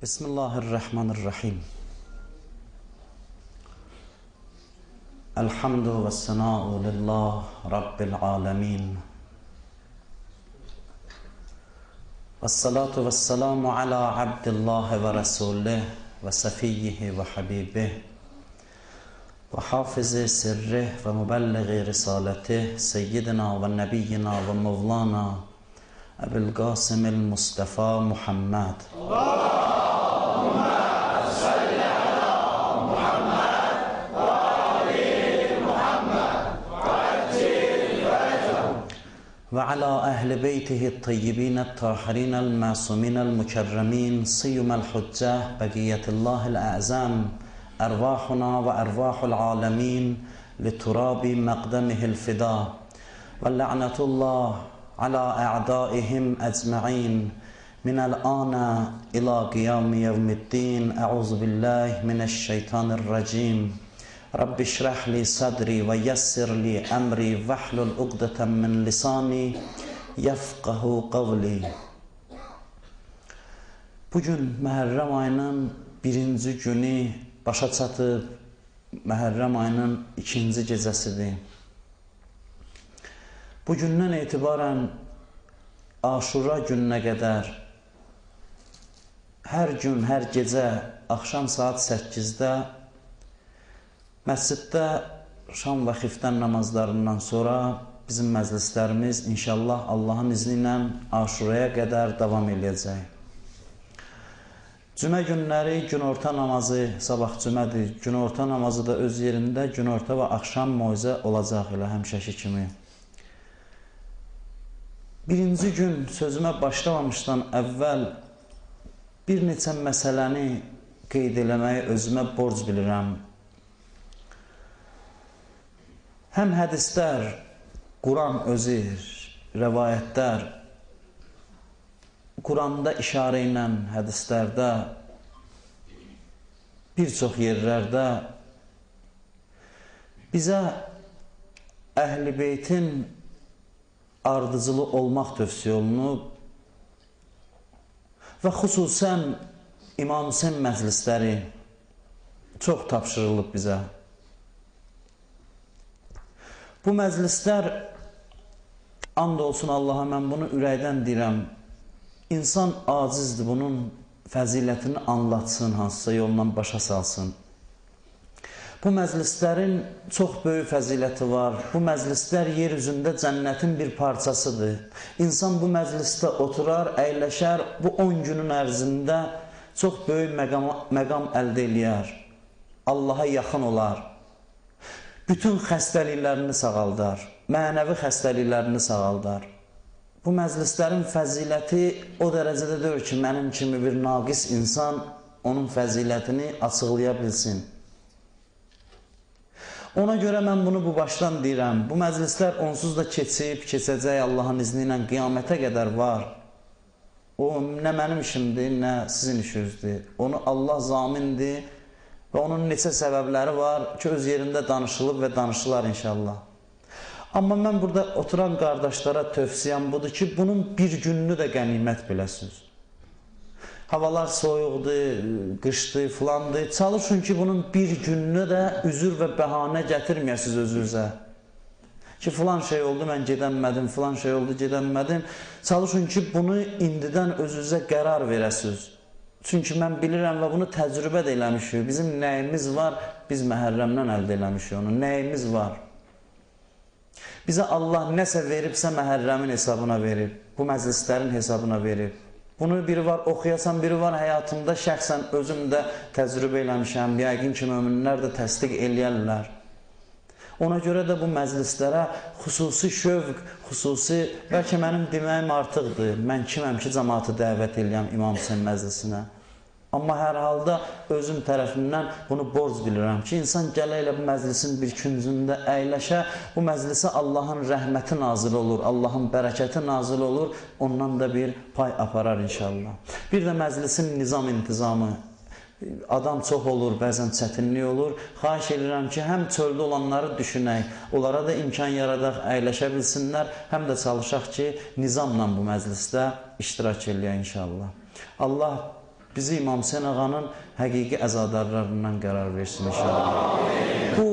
Bismillahirrahmanirrahim. Elhamdu ve sena'u lillah Rabbil alemin. Vessalatu vesselamu ala abdillahi ve rasulih ve sefiyyihi ve habibih ve hafizi sirrih ve mübelliği risaletih seyyidina ve nebiyyina ve mevlana Ebu'l Qasim'il Mustafa Muhammed. Allahümme salli ala Muhammed ve ali Muhammed ve accil ferecehum. Ve ala ehli beytihi tayyibine tahirinel masuminel mükerremin siyyumel hücceh bekiyetillahil a'zam ervahuna ve ervahul alemin liturabi meqdemihil fida ve la'netullah ala a'daihim ecma'in minel ana ila qiyami yevmiddin. Euzu billahi mineşşeytanirracim. Rabbi şrah li sadri ve yessir li emri vehlul ugdeten min lisani yefkahu kavli. Bugün Məhərrəm ayının birinci günü başa çatıb, Məhərrəm ayının ikinci gecəsidir. Bugündən etibarən Aşura gününə qədər hər gün, hər gecə axşam saat 8-də məsciddə şam və xiftən namazlarından sonra bizim məclislərimiz inşallah Allahın izni ilə Aşuraya qədər davam eləyəcək. Cümə günləri günorta namazı, sabah cümədir, günorta namazı da öz yerində günorta və axşam moizə olacaq elə həmişəki kimi. Birinci gün sözümə başlamamışdan əvvəl bir neçə məsələni qeyd eləməyi özümə borc bilirəm. Həm hədislər, Quran özü, rəvayətlər, Quranda işarə ilə hədislərdə, bir çox yerlərdə bizə Əhl-i Beytin ardıcılı olmaq tövsiyə olunub və xüsusən İmam Hüseyn məclisləri çox tapşırılıb bizə. Bu məclislər, and olsun Allaha, mən bunu ürəkdən deyirəm, insan acizdir bunun fəzilətini anlatsın, hansısa yolla başa salsın. Bu məclislərin çox böyük fəziləti var. Bu məclislər yer üzündə cənnətin bir parçasıdır. İnsan bu məclisdə oturar, əyləşər, bu 10 günün ərzində çox böyük məqam əldə eləyər. Allaha yaxın olar. Bütün xəstəliklərini sağaldar, mənəvi xəstəliklərini sağaldar. Bu məclislərin fəziləti o dərəcədə deyil ki, mənim kimi bir naqis insan onun fəzilətini açıqlaya bilsin. Ona görə mən bunu bu başdan deyirəm. Bu məclislər onsuz da keçib, keçəcək Allahın izni ilə qiyamətə qədər var. O nə mənim işimdir, nə sizin işinizdir. Onu Allah zamindir və onun neçə səbəbləri var ki, öz yerində danışılıb və danışılar inşallah. Amma mən burada oturan qardaşlara tövsiyəm budur ki, bunun bir gününü də qənimət biləsiniz. Havalar soyuqdur, qışdır, filandır. Çalışın ki, bunun bir gününü də üzür və bəhanə gətirməyəsiniz özünüzə. Ki, filan şey oldu, mən gedəmmədim, filan şey oldu, gedəmmədim. Çalışın ki, bunu indidən özünüzə qərar verəsiniz. Çünki mən bilirəm və bunu təcrübə də eləmişik. Bizim nəyimiz var, biz Məhərrəmdən əldə eləmişik onu. Nəyimiz var? Bizə Allah nəsə veribsə Məhərrəmin hesabına verib, bu məclislərin hesabına verib. Bunu biri var oxuyasan, biri var həyatımda şəxsən özüm də təcrübə eləmişəm, yəqin ki, möminlər də təsdiq eləyərlər. Ona görə də bu məclislərə xüsusi şövq, xüsusi, bəlkə mənim deməyim artıqdır, mən kiməm ki, cəmaatı dəvət eləyəm İmam Hüseyn məclisinə. Amma hər halda özüm tərəfimdən bunu borc bilirəm ki, insan gələ elə bu məclisin bir küncündə əyləşə, bu məclisə Allahın rəhməti nazil olur, Allahın bərəkəti nazil olur, ondan da bir pay aparar inşallah. Bir də məclisin nizam intizamı, adam çox olur, bəzən çətinlik olur. Xahiş edirəm ki, həm çöldə olanları düşünək, onlara da imkan yaradaq, əyləşə bilsinlər, həm də çalışaq ki, nizamla bu məclisdə iştirak eləyək inşallah. Allah Bizi İmam Hüseyn ağanın həqiqi əzadarlarından qərar versin inşallah. Bu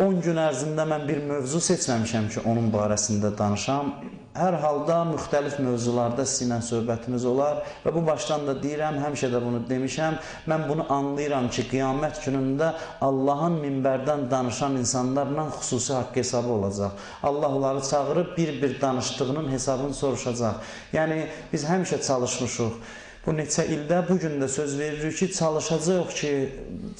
10 gün ərzində mən bir mövzu seçməmişəm ki, onun barəsində danışam. Hər halda müxtəlif mövzularda sizinlə söhbətimiz olar və bu başdan da deyirəm, həmişə də bunu demişəm. Mən bunu anlayıram ki, qiyamət günündə Allahın minbərdən danışan insanlarla xüsusi haqq hesabı olacaq. Allah onları çağırıb bir-bir danışdığının hesabını soruşacaq. Yəni, biz həmişə çalışmışıq. Bu neçə ildə bu gün də söz veririk ki, çalışacağıq ki,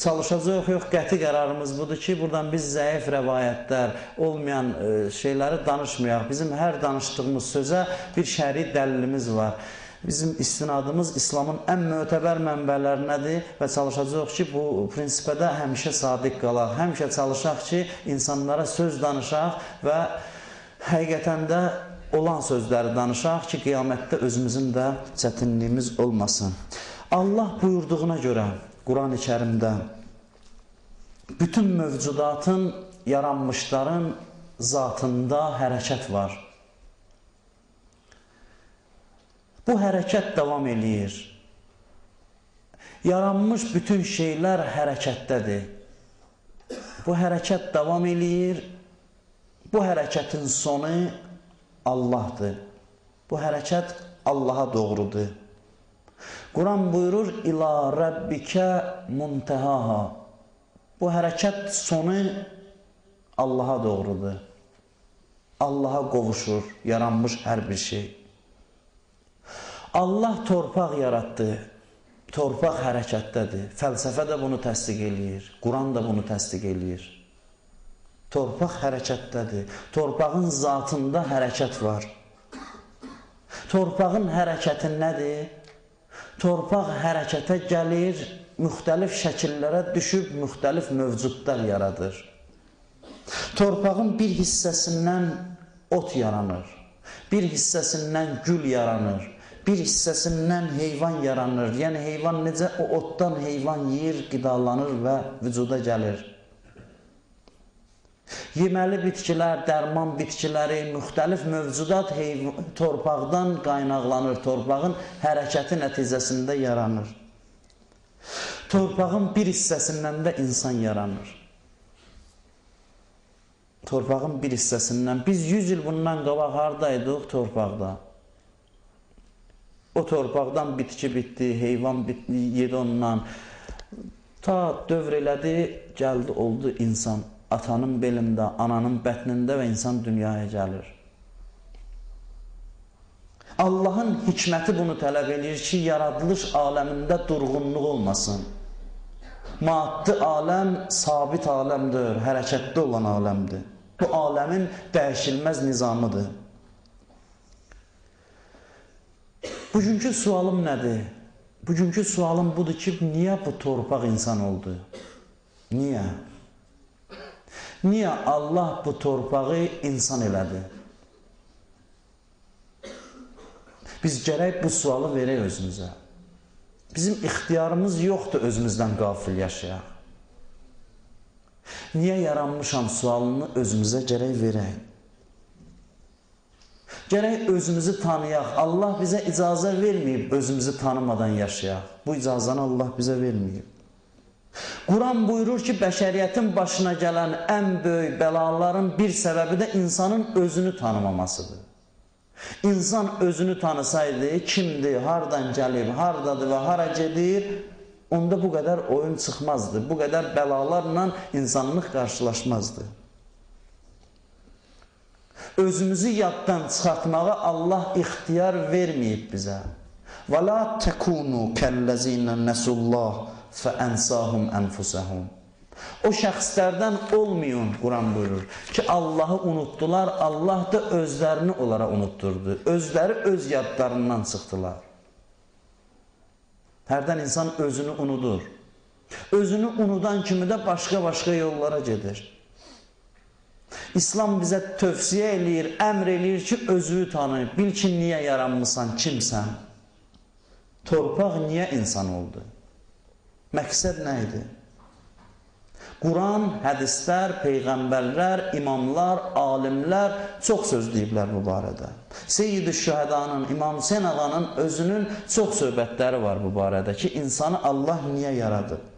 çalışacağıq yox, qəti qərarımız budur ki, buradan biz zəif rəvayətlər, olmayan şeyləri danışmayaq. Bizim hər danışdığımız sözə bir şəri dəlilimiz var. Bizim istinadımız İslamın ən mötəbər mənbələrindədir və çalışacağıq ki, bu prinsipə də həmişə sadiq qalaq. Həmişə çalışaq ki, insanlara söz danışaq və həqiqətən də olan sözləri danışaq ki, qiyamətdə özümüzün də çətinliyimiz olmasın. Allah buyurduğuna görə Quran-ı Kərimdə bütün mövcudatın, yaranmışların zatında hərəkət var. Bu hərəkət davam eləyir. Yaranmış bütün şeylər hərəkətdədir. Bu hərəkət davam eləyir. Bu hərəkətin sonu Allahdır. Bu hərəkət Allaha doğrudur. Quran buyurur, İlâ rəbbikə muntehaha. Bu hərəkət sonu Allaha doğrudur. Allaha qovuşur yaranmış hər bir şey. Allah torpaq yaratdı. Torpaq hərəkətdədir. Fəlsəfə də bunu təsdiq eləyir. Quran da bunu təsdiq eləyir. Torpaq hərəkətdədir. Torpağın zatında hərəkət var. Torpağın hərəkəti nədir? Torpaq hərəkətə gəlir, müxtəlif şəkillərə düşüb, müxtəlif mövcudlar yaradır. Torpağın bir hissəsindən ot yaranır, bir hissəsindən gül yaranır, bir hissəsindən heyvan yaranır. Yəni heyvan necə o otdan heyvan yeyir, qidalanır və vücuda gəlir. Yeməli bitkilər, dərman bitkiləri, müxtəlif mövcudat torpaqdan qaynaqlanır, torpağın hərəkəti nəticəsində yaranır. Torpağın bir hissəsindən də insan yaranır. Torpağın bir hissəsindən. Biz 100 il bundan qabaq haradaydıq? Torpaqda. O torpaqdan bitki bitdi, heyvan bitdi, yedi ondan. Ta dövr elədi, gəldi, oldu insan. Atanın belində, ananın bətnində və insan dünyaya gəlir. Allahın hikməti bunu tələb edir ki, yaradılış aləmində durğunluq olmasın. Maddi aləm sabit aləmdir, hərəkətdə olan aləmdir. Bu aləmin dəyişilməz nizamıdır. Bugünkü sualım nədir? Bugünkü sualım budur ki, niyə bu torpaq insan oldu? Niyə? Niyə Allah bu torpağı insan elədi? Biz gərək bu sualı verək özümüzə. Bizim ixtiyarımız yoxdur özümüzdən qafil yaşayaq. Niyə yaranmışam sualını özümüzə gərək verək. Gərək özümüzü tanıyaq. Allah bizə icazə verməyib özümüzü tanımadan yaşayaq. Bu icazanı Allah bizə verməyib. Quran buyurur ki, bəşəriyyətin başına gələn ən böyük bəlaların bir səbəbi də insanın özünü tanımamasıdır. İnsan özünü tanısaydı, kimdir, hardan gəlib, hardadır və hara gedir, onda bu qədər oyun çıxmazdı, bu qədər bəlalarla insanlıq qarşılaşmazdı. Özümüzü yaddan çıxartmağa Allah ixtiyar verməyib bizə. وَلَا تَكُونُوا كَالَّذِينَ نَسُوا اللّٰهَ فَأَنْسَاهُمْ أَنْفُسَهُمْ. O şəxslərdən olmayın, Quran buyurur ki, Allahı unutdular, Allah da özlərini onlara unutturdu. Özləri öz yadlarından çıxdılar. Hərdən insan özünü unudur. Özünü unudan kimi də başqa-başqa yollara gedir. İslam bizə tövsiyə eləyir, əmr eləyir ki, özünü tanı, bil ki, niyə yaranmısan, kimsən? Torpaq niyə insan oldu? Məqsəd nə idi? Quran, hədislər, peyğəmbərlər, imamlar, alimlər çox söz deyiblər bu barədə. Seyyid-i Şühədanın, İmam Hüseyn ağanın özünün çox söhbətləri var bu barədə ki, insanı Allah niyə yaradıb?